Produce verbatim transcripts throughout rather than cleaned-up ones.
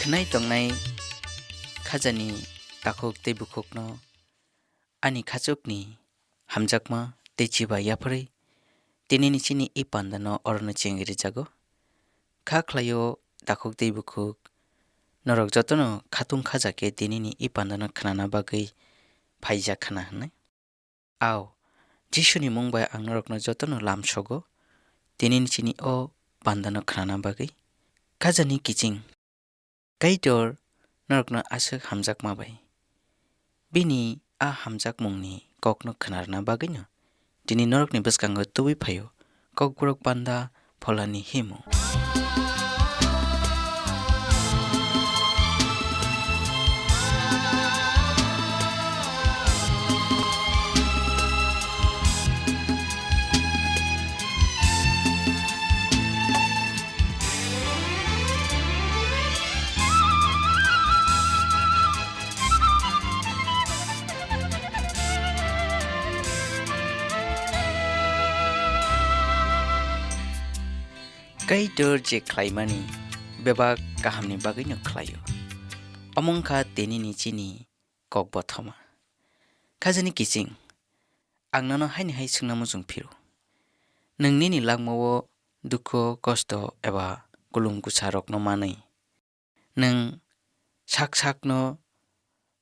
Khwnai tongnai khajani takhuk tei bukhukno ani khachukni hamjakma tei chiba yapharwi tinini chini i pandano orono chengwi rwjago. Kha khlaio takhuk tei bukhuk, norok jotono khatung khaja khe tinini i pandano khnana bagwi phaijak khna hwnwi. Ao, Jisuni mung bai ang norokno jotono lam sogo, tinini chini o pandano khnana bagwi. Khajani kiching. Kaitor norokno aswk hamjakma bai. Bini a hamjakmungni kokno khna rwna bagwino tini norokni bwskango tubui phaio Kokborok panda pholani himung. Kaitor je khlaimani bebak kahamni bagwino khlaio. Omo wngkha tinini chini kok bothoma. Khajani kiching, ang nono haini hai swngna muchung phiro. Nwng nini langmao dukho, kosto eba kulum kwsarokno manwi, nwng sak sakno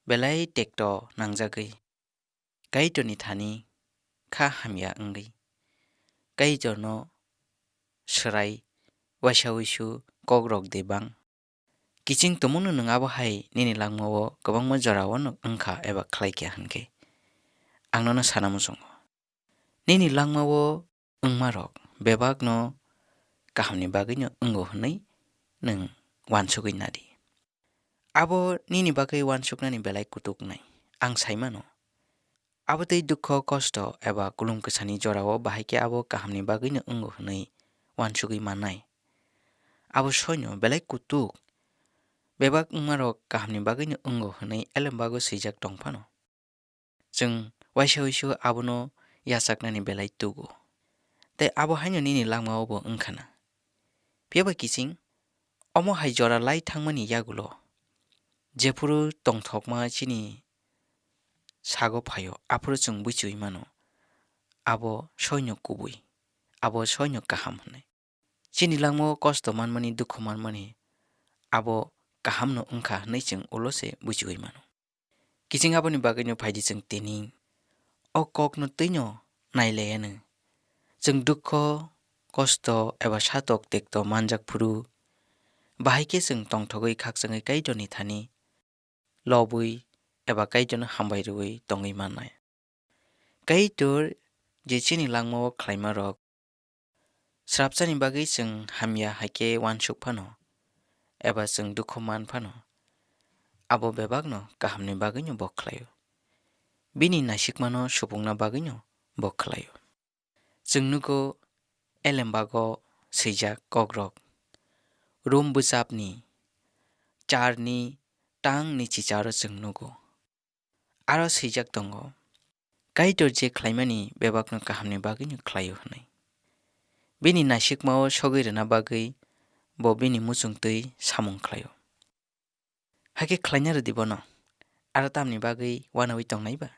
belai tekto nangjagwi, Kaitorni thani kha hamya wngwi, Kaitorno swrai waisa wisu kokrok de bang. Kiching tumungno nwng abo hai nini langmao kwbangma jorao wngkha eba khlaikha hwnkhe, ang nono sana muchungo. Nini langmao wngmarok bebakno kahamni bagwino wngo hwnwi nwng uansugwi nadi. Abo nini bagwi uansuknani belai kutuk wngnai, ang sai mano. Abo tei dukho, kosto eba kulum kwsani jorao bahai khe abo kahamni bagwino wngo hwnwi uansugwi mannai. Abo soino belai kutuk, bebak wngmarok kahamni bagwino wngo hwnwi elembago swijak tong phano. Chwng waisa wisu abono yachaknani belai tugo. Tei abo haino nini langmao bo wngkha na. Phiya ba kiching, omo hai jora lai thangmani yagulo jephuru tongthokma chini sago phaio, aphuru chwng buichiui mano, abo soino kubui, abo soino kaham hwnwi. Chini langmao kosto manmani, dukhu manmani abo kahamno wngkha hwnwi chwng ulo se buchiui mano. Kiching aboni bagwino phaidi chwng tini o kokno twino nailayano. Chwng dukho, kosto eba satok tekto manjak phuru, bahai khe chwng tongthogwi khakchangwi Kaitorni thani lobwi eba Kaitorno hambai rwui tongwi mannai. Kaitor je chini langmao khlaimarok srapsani bagwi chwng hamya hai khe uansuk phano eba chwng dukhu man phano, abo bebakno kahamni bagwino bo khlaio. Bini naisikmano supungna bagwino bo khlaio. Chwng nugo elembago swijak kokrok, Rom bwchapni charni tangni chicharo chwng nugo. Aro swijak tongo, Kaitor je khlaimani bebakno kahamni bagwino khlaio hwnwi. Bini naisikmao sogwi rwna bagwi bo bini muchungtwi samung khlaio. Hakhe khlaina rwdi bono, aro tamni bagwi uanaui tongnai ba?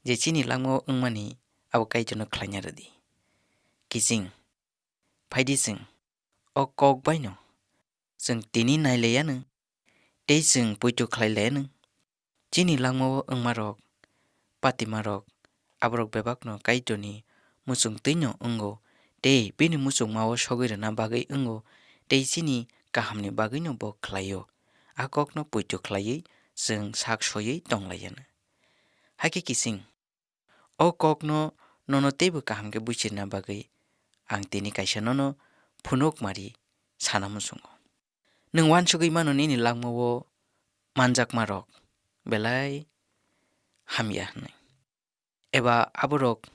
Je chini langmao wngmani abo Kaitorno khlaina rwdi. Kiching, phaidi chwng o kok baino chwng tini nailayano tei chwng poito khlailayano. Chini langmao wngmarok, patimarok, aborok bebakno Kaitorni muchungtwino wngo, tei bini muchungmao sogwi rwna bagwi wngo, tei chini kahamni bagwino bo khlaio. A kokno poito khlaiwi chwng sak soiwi tonglaiyano. Hakhe kiching, o kokno nono teibo kaham khe buchirna bagwi ang tini kaisa nono phunukmari sana muchungo. Nwng uansugwi mano nini langmao manjakmarok belai hamya hwnwi, eba aborok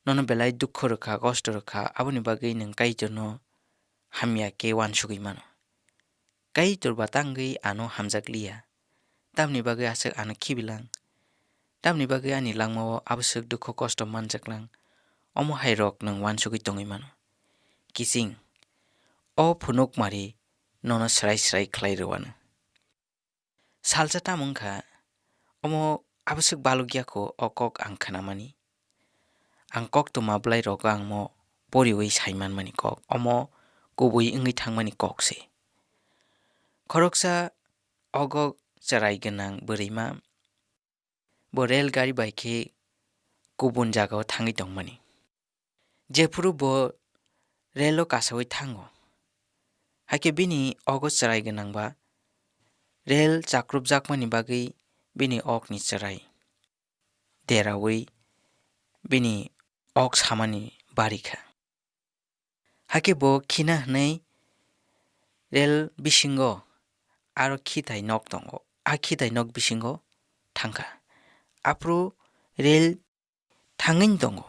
nono belai dukhu rwkha, kosto rwkha, aboni bagwi nwng Kaitorno hamya khe uansugwi mano. Kaitor ba tangwi ano hamjakliya, tamni bagwi aswk ano khibilang? Tamni bagwi ani langmao aboswk dukhu kosto manjaklang? Omo hairok nwng uansugwi tongwi mano. Kiching, o phunukmari nono srai srai khlai rwano. Salsa tamo wngkha, omo abwswk balukya kho o kok ang khnamani. Ang koktwma bwlairogo ang mo poriwi saimanmani kok, omo kubui wngwi thangmani kok se. Khoroksa ogo chwrai gwnang bwrwima bo rel gari bai khe kubun jagao thangwi tongmani. Jephuru bo relo kasaui thango, hakhe bini ogo chwrai gwnangba rel chakrupjakmani bagwi bini okni chwrai deraui bini ok samani bari kha. Hakhe bo khina hwnwi rel bisingo aro khitai nok tongo. A khitai nok bisingo thangkha. Aphuru rel thangwino tongo.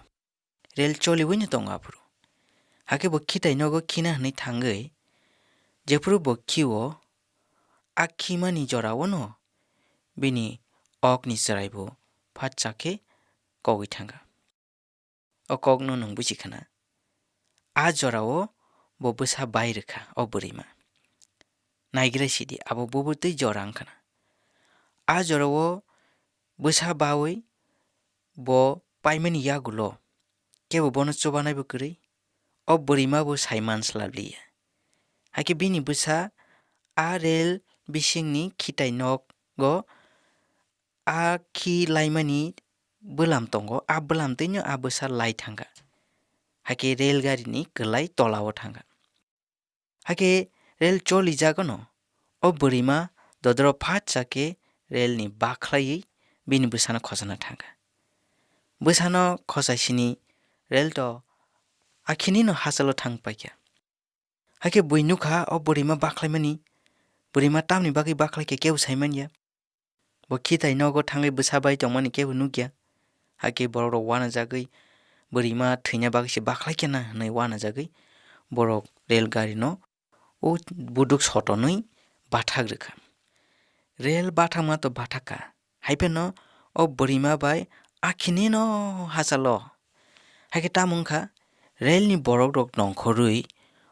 Rel choliwino tongo aphuru. Hakhe bo khitai nogo khina hwnwi thangwi jephuru bo khio, a khimani jorao'-no bini okni chwrai bo phatsa khe kogwi thangkha. O kokno nwng buji khna? A jorao bo bwsa bai rwkha o bwrwima. Naigra sidi, abo bubo twi jora wngkhna. A jorao bwsa baui bo paimani yagulo kebo bono chubanaibo kwrwi, o bwrwima bo sai manslap liya. Hakhe bini bwsa a rel bisingni khitai nogo a khi laimani bwlam tongo, a bwlam twino a bwsa lai thangkha. Hakhe rel garini kwlai tolao thangkha. Hakhe rel cholijagono o bwrwima dodro phatsa khe relni bakhlaiwi bini bwsano khosana thangkha. Bwsano khosai sini rel to akhinino hachalo thang paikha. Hakhe bui nukha o bwrwima bakhlaimani, bwrwima tamni bagwi bakhlaikha kebo saimanya. Bo khitai nogo thangwi bwsa bai tongmani kebo nukya. Hakhe borokrok uanajagwi bwrwima thwina bagwi se bakhlaikha na hwnwi uanajagwi borok rel garino o buduk sotonwi bathak rwkha. Rel bathakma to bathakha, haiphano o bwrwima bai akhinino hachalo. Hakhe tamo wngkha, relni borokrok nongkhorwi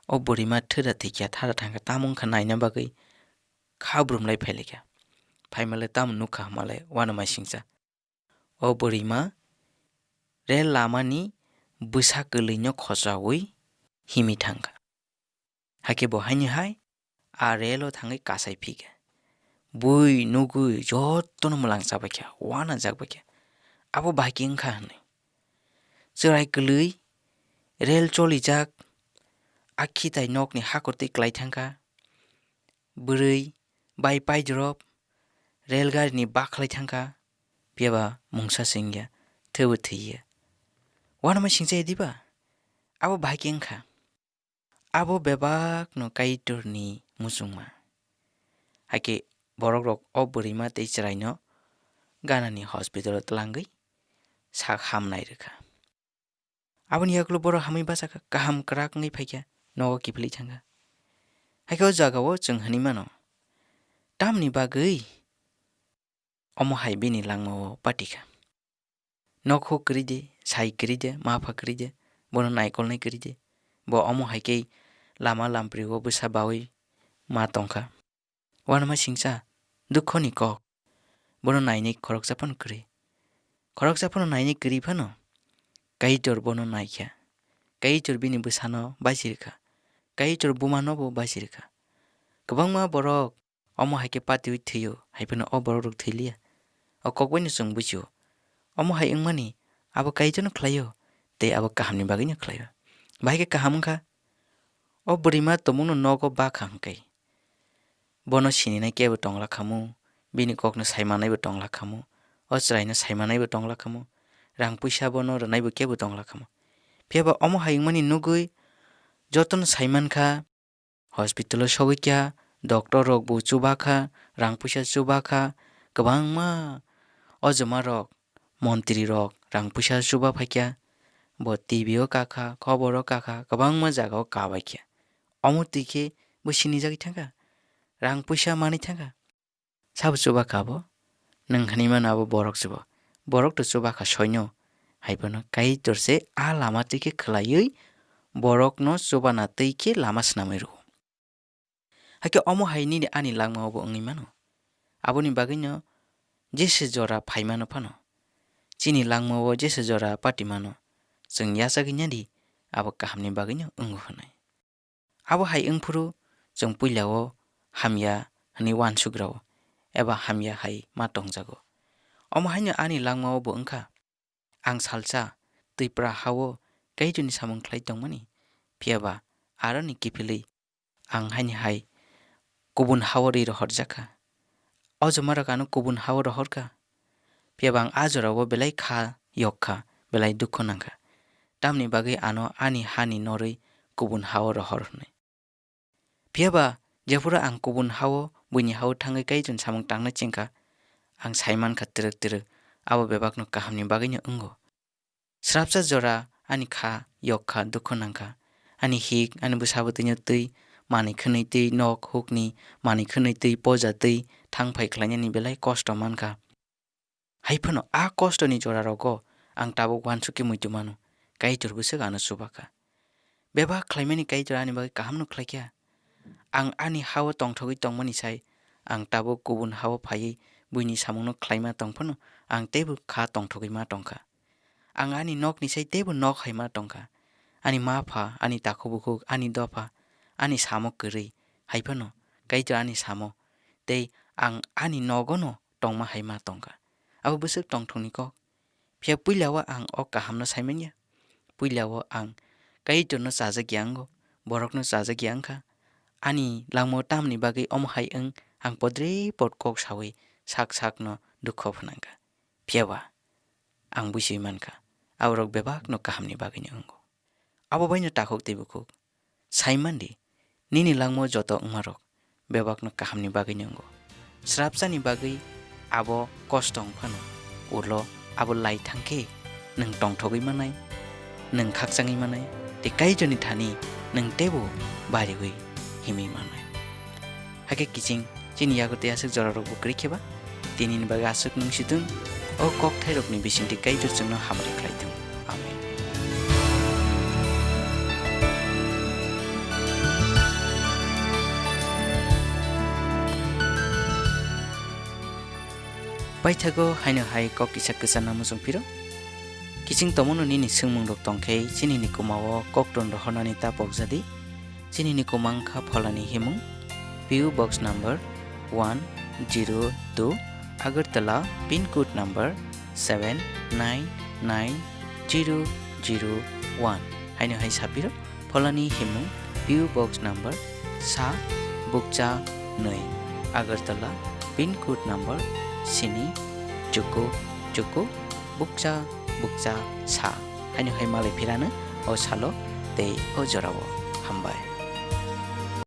o bwrwima thwra thwikya thara thangkha, tamo wngkha naina bagwi kha brumlai phailaikha. Phaimalai tamo nukha hwnmalai uanamasingcha. O bwrwima rel lamani bwsa kwlwino khochaui himwi thangkha. Hakhe bo haini hai a relo thangwi kasai phikha. Bui nugwi jotono mwlang chabaikha, uanajak baikha. Abo bahai khe wngkha hwnwi. Chwrai kwlwi rel cholijak, a khitai nokni hakhortwi klai thangkha. Bwrwi bai paidrop rel garini bakhlai thangkha, phiyaba mungsa se wngya, thwibo thwiya. Uanama singcha ya diba? Abo bahai khe wngkha. Abo bebakno Kaitorni muchungma. Hakhe borokrok o bwrwima tei chwraino ganani hospital-o twlangwi sak hamnai rwkha. Aboni yagulo borok hamwi bachakha, kaham kwrak wngwi phaikha, nogo kiphilwi thangkha. Hakhe o jagao chwng hwnwi mano, tamni bagwi omo hai bini langmao patikha? Nokhuk kwrwi de, sai kwrwi de, mapha kwrwi de, bono naikolnai kwrwi de. Bo omo hai khe lama lamprio bwsa baui ma tongkha. Uanama singcha, dukhoni kok. Bono nainwi khoroksa phano kwrwi. Khoroksa phano nainwi kwrwi phano Kaitor bono naikha. Kaitor bini bwsano bachi rwkha. Kaitor bumano bo bachi rwkha. Kwbangma borok omo hai khe patiui thwio, hai phano o borokrok thwi liya. O kok baino chwng buchio. Omo hai wngmani abo Kaitorno khlaio, tei abo kahamni bagwino khlaio. Bahai khe kaham wngkha. O bwrwima tongmungno nogo bakha hwnkhe, bono sininai kebo tongla khamu, bini kokno saimanaibo tongla khamu, o chwraino saimanaibo tongla khamu, rang puisa bono rwnaibo kebo tongla khamu. Phiyaba omo hai wngmani nugwi jotono saimankha, hospital-o sogwi kha, doctor rokbo chuba kha, rang puisa chuba kha, kwbangma o jwma rok, montri rok rang puisa chuba phaikha, bo T V-o kakha, khoboro kakha, kwbangma jagao kabaikha. Omo twi khe bo sinijagwi thangkha, rang puisa manwi thangkha. Sabo chuba kha bo? Nwng hwnwi mano abo borok chuba. Borok to chuba kha soino. Hai phano Kaitor se a lama twi khe khwlaiwi borokno chubana twi khe lama swnamwi rwo. Hakhe omo hai nini ani langmao bo wngwi mano. Aboni bagwino jesa jora phaimano phano, chini langmao jesa jora patimano, chwng yachagwi nadi, abo kahamni bagwino wngo hwnwi. Abo hai wngphuru chwng puilao hamya hwnwi uansuk rwo, eba hamya hai ma tongjago. Omo haino ani langmao bo wngkha, ang salsa Twipra hao Kaitorni samung khlai tongmani, phiyaba aroni kiphilwi ang haini hai kubun hao ri rohorjakha. O jwmarok ano kubun hao rohorkha. Phiyaba ang a jorao belai kha yok kha, belai dukhu nangkha. Tamni bagwi ano ani hani norwi kubun hao rohor hwnwi. Phiyaba jephuru ang kubun hao, buini hao thangwi Kaitorni samung tangna chengkha, ang saimankha twrwk twrwk, abo bebakno kahamni bagwino wngo. Srapsa jora ani kha yok kha, dukhu nangkha. Ani hik, ani bwsa bwtwino twi, manwi khwnwi twi, nok hukni manwi khwnwi twi, poja twi, thang phai khlainani belai kosto mankha. Hai phano a kostoni jorarogo ang tabuk uansukhe muitu mano, Kaitor bwswk ano chubakha. Bebak khlaimani Kaitor ani bagwi kahamno khlaikha. Ang ani hao tongthogwi tongmani sai, ang tabuk kubun hao phaiwi buini samungno khlaima tong phano ang teibo kha tongthogwi ma tongkha. Ang ani nokni sai teibo nok hai ma tongkha. Ani ma pha, ani takhuk bukhuk, ani dopha, ani samo kwrwi, hai phano Kaitor ani samo, tei ang ani nogono tongma hai ma tongkha. Abo bwswk tongthokni kok. Phiya puilao ang o kahamno saimanya. Puilao ang Kaitorno chajak ya wngo, borokno chajak ya wngkha. Ani langmao tamni bagwi omo hai wng, ang podre pod kok saui sak sakno dukho phnangkha. Phiyaba ang buisui mankha, aborok bebakno kahamni bagwino wngo. Abo baino takhuk tei bukhuk. Sai man di, nini langmao joto wngmarok bebakno kahamni bagwino wngo. Srapsani bagwi abo kosto wng phano, ulo abo lai thang khe nwng tongthogwi manai, nwng khakchangwi manai, tei Kaitorni thani nwng teibo bariwi himwi manai. Hakhe kiching chini yago tei aswk jorarokbo kwrwi khe ba, tinini bagwi aswk nwng si thung, o kokthairokni bisingtwi Kaitor chwngno hamari khlai thung. Amen. Paithago haino hai kok kisa kwcharna muchung phiro. Kiching tomono nini swngmungrok tongkhe chini ni komao kokton rohornani ta pokjadi. Chini ni komang kha pholani himung, P O Box number one zero two, Agartala, pin code number seven nine nine zero zero one. Haino hai sapiro, pholani himung, P O Box number sa, bukcha nwi, Agartala, pin code number sini chuku chuku bukcha bukcha sa. Haino hai malai phirano o salo tei o jorao. Hambai.